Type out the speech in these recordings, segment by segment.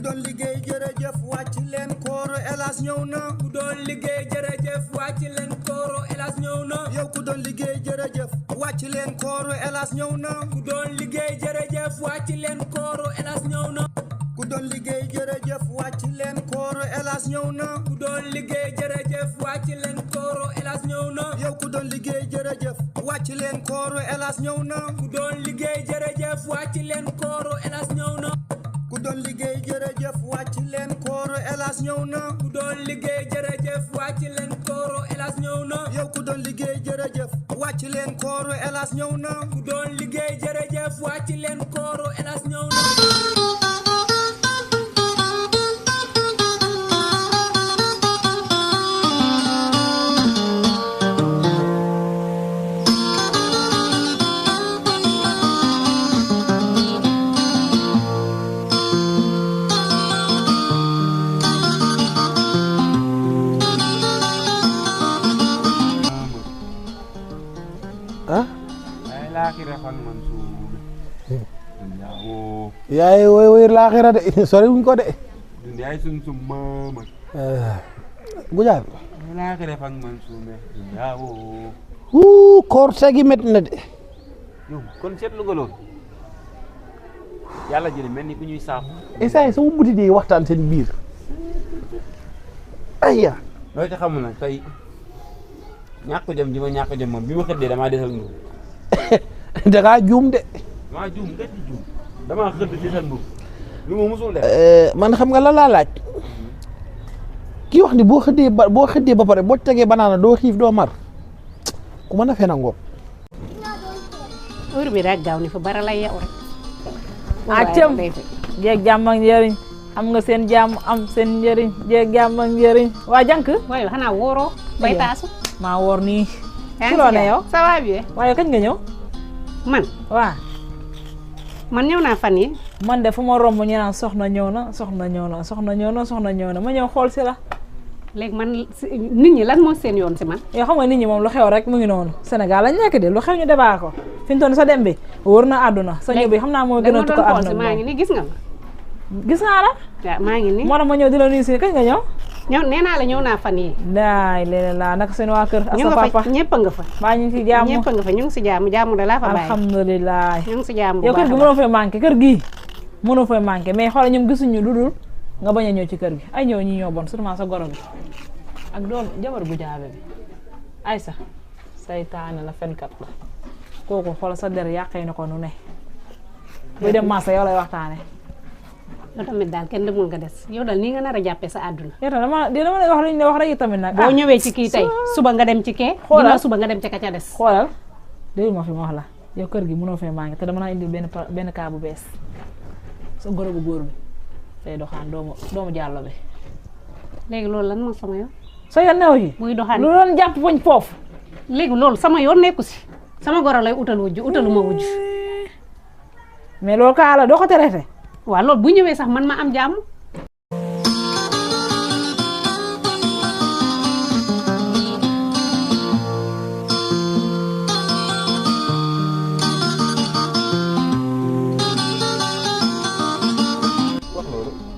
doon liggéey jërëjëf wàcc leen kooro Elhadj ñëw na ku doon liggéey jërëjëf wàcc leen kooro Elhadj ñëw na yow ku doon liggéey jërëjëf wàcc leen kooro Elhadj ñëw na ku doon liggéey jërëjëf wàcc leen kooro Elhadj ñëw na ku doon liggéey jërëjëf wàcc leen kooro Elhadj ñëw na ku doon liggéey jërëjëf wàcc leen kooro Elhadj ñëw na yow ku doon liggéey jërëjëf wàcc leen kooro Elhadj ñëw na ku doon liggéey jërëjëf wàcc leen kooro Elhadj ñëw na ku doon liggéey jërëjëf wàcc leen kooro Elhadj ñëw na ku doon liggéey jërëjëf wàcc leen kooro Elhadj ñëw na yow ku doon liggéey jërëjëf wàcc leen kooro Elhadj ñëw na ku doon liggéey jërëjëf wàcc leen kooro Elhadj ñëw na yaay woy laaxira de sori wuñ ko de yaay sun sum mama gujaar laaxira fang man sume yawo koor sagi met na de yow kon seetlu nga loolu yàlla jëli mel ni ku ñuy saaf essay sama buti di waxtaan seen biir ayya loo ci xamul nag tey ñàkk jëm ji ma ñàkk jëm moom bi ma xëddee damaa desal mbub da ngaa juum de damaa juum nga di juum damaa xëdd desal mbub lu ma musul def man xam nga la laa laaj kii wax ni boo xëddee ba pare boo tegee banaana doo xiif doo mar ku mën a fen a ngoog heure bi rek gaaw ni fa bara lay yow rek acam jeeg jàmm ak njëriñ am nga seen jàmm am seen njëriñ jeeg jàmm ak njëriñ waa jànk waaye xanaa wóoroo bay taasu maa woor nii yaa ci loo ne yow ça va bien waaye kañ nga ñëw man ñëw naa fan yi man de fu ma romb ñu naan soxna ñëw na soxna ñëw na soxna ñëw na soxna ñëw na ma ñëw xool si la léegi man nit ñi lan moo seen yoon si man yoo xam nga nit ñi moom lu xew rek mu ngi noonu Sénégal lañ nekk de lu xew ñu débat ko fi ñu toon sa dem bi wóor na àdduna sa ñëw bi xam naa moo gën a tukko àdduna maa ngi nii gis nga ma gis naa la waaw maa ngi nii moo tax ma ñëw di la nuyu si kañ nga ñëw nee naa la ñëw naa fan yi daay léeg laa naka seen waa kër ak sa papa ñëpp a nga fa baa ñu ngi si jàmm ñëpp a nga fa ñu ngi si jàmm jàmm da laa fa bàyyi alhamdulilah ñu ngi si jàmm yow kër gi mënoo fay manqué kër gii mënoo fay manqué mais xoolal ñoom gisuñu lu dul nga bañ a ñëw ci kër gi ay ñëw ñi ñoo bon surtout sa goro bi ak doom jabar bu jaabe bi ay sa saytaane la fenkat la kooku xoolal sa der yàqee na ko nu ne buy dem marché yow lay waxtaane yow tamit daal kenn demul nga des yow daal nii nga nar a jàppee sa àdduna yow tamit dama lay wax li ñu wax rek tamit nag boo ñëwee ci kii tey suba nga dem ci kee ginnaaw suba nga dem ci ka ca des xoolal déglu ma fi ma wax la yow kër gi mënoo fee manqué te dama naa indi benn cas bu bees sa goro bu góor bi tey doxaan doomu jàllo bi léegi loolu lan moo sama yoon sa yoon new yi muy doxaan lu doon jàpp poñ foofu léegi loolu sama yoon nekku si sama goro lay utal wujju utalu ma wujju mais loolu kaa la doo ko traité waaw loolu bu ñëwee sax man ma am jàmm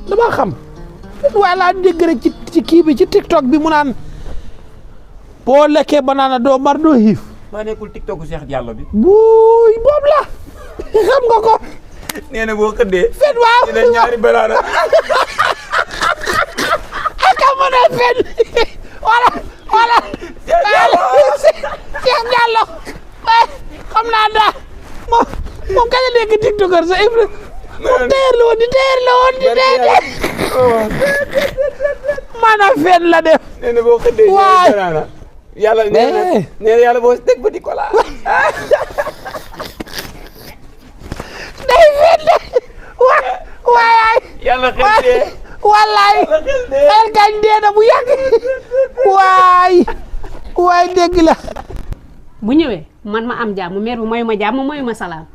damaa xam waaye laa dégg rek ci kii bi ci TikTok bi mu naan boo lekkee banaana doo mar doo xiif maa nekkul TikTok Cheikh Diallo bi buuy boobu la xam nga ko nee na boo xëddee fen waaw dina ñaari banaana aka mën a fen wala Cheikh Diallo xam naa daa moom kañ a dégg TikToker sa Ibra moom teer la woon di teer maanaam fen la def nee na boo xëddee ñaari banaana yàlla nee na yàlla boo teg ba di kola day fen de waay yàlla xel dee wallaay xel gañ dee na bu yàgg waay dégg la bu ñëwee man ma am jàmm meer bi mayu ma jàmm mayu ma salaam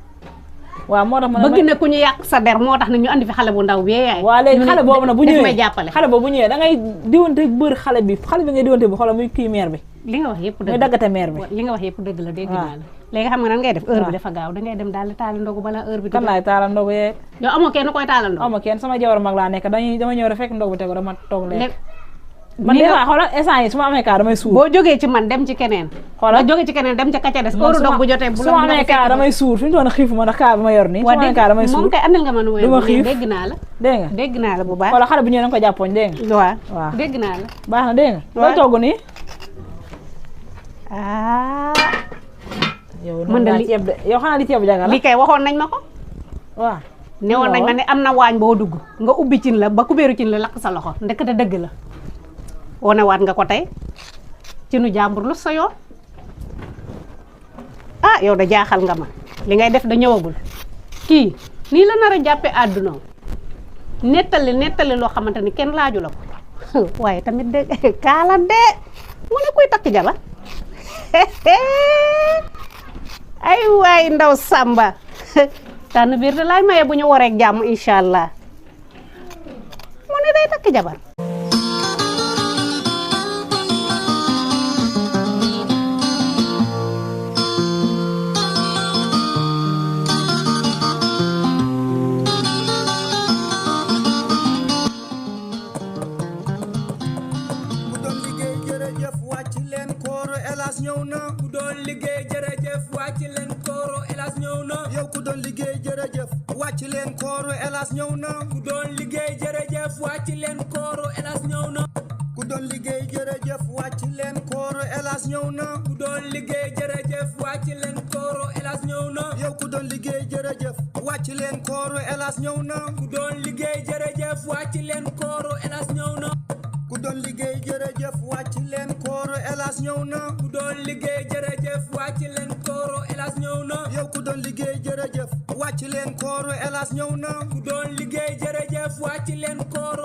waaw moo tax ma bëgg na ku ñu yàq sa der moo tax na ñu andi fi xale bu ndaw bi yaay waaw léegi xale boobu nag bu ñëwee may jàppale xale boobu bu ñëwee da ngay diwante bër xale bi ngay diwante bi xoolal muy kii meer bi li nga wax yëpp dëgg muy daggate meer bi. li nga wax yëpp dëgg la dégg waaw. naa la léegi xam nga nan ngay def heure bi waaw. dafa gaaw dangay dem daal di taali ndogu balaa heure bi di kan laay taalal ndogu yee. yow amoo kenn koy taalal ndogu ama kenn sama jabar mag laa nekk dama ñëw rek fekk ndogu bi tegu dama toog lekk. léegi man des fois xoolal instant yi su ma amee kaa damay suur. boo jógee ci man dem ci keneen Xoolal. boo jógee ci keneen dem ca kaca des heure dog bu jotee bu su ma amee kaa damay suur fi mu toll xiifu ma ndax kaa bi ma yor nii. su ma amee kaa damay moom suur kay andil nga ma nu du ma xiif. dégg naa la dégg nga. dégg naa la bu baax xoolal xale bu ñëwee na nga ko jàppoon dégg nga. waaw waaw. dégg naa la baax na dégg nga. waaw. loo togg nii. yow Man de noonu li- ceeb de yow xanaa li ceeb jaga la. lii kay waxoon nañ ma ko waaw. newoon nañ ma ne am na waañ boo dugg nga ubbi cin la ba kubéeru cin la lakk sa loxo ndekete dëgg la wane waat nga ko tey ci nu jàmbur lu sa yoon ah yow da jaaxal nga ma li ngay def da ñëwagul kii nii la nar a jàppe àdduna nettali loo xamante ni kenn laaju la ko waaye tamit de kaala de mu ne kuy takk jabar ay waay ndaw Samba tànn biir de laay maye bu ñu wareeg jàmm incha allah mu ne day takk jabar ku doon liggéey jërëjëf wàcc leen kooro Elas ñëw na ku doon liggéey jërëjëf wàcc leen kooro Elas ñëw na yow ku doon liggéey jërëjëf wàcc leen kooro Elas ñëw na ku doon liggéey jërëjëf wàcc leen kooro Elas ñëw na ku doon liggéey jërëjëf wàcc leen kooro Elas ñëw na ku doon liggéey jërëjëf wàcc leen kooro Elas ñëw na yow ku doon liggéey jërëjëf wàcc leen kooro Elas ñëw na ku doon liggéey jërëjëf wàcc leen kooro Elas ñëw na ku doon liggéey jërëjëf wàcc leen kooro Elas ñëw na ku doon liggéey jërëjëf wàcc leen kooro Elas ñëw na yow ku doon liggéey jërëjëf wàcc leen kooro Elas ñëw na ku doon liggéey jërëjëf wàcc leen kooro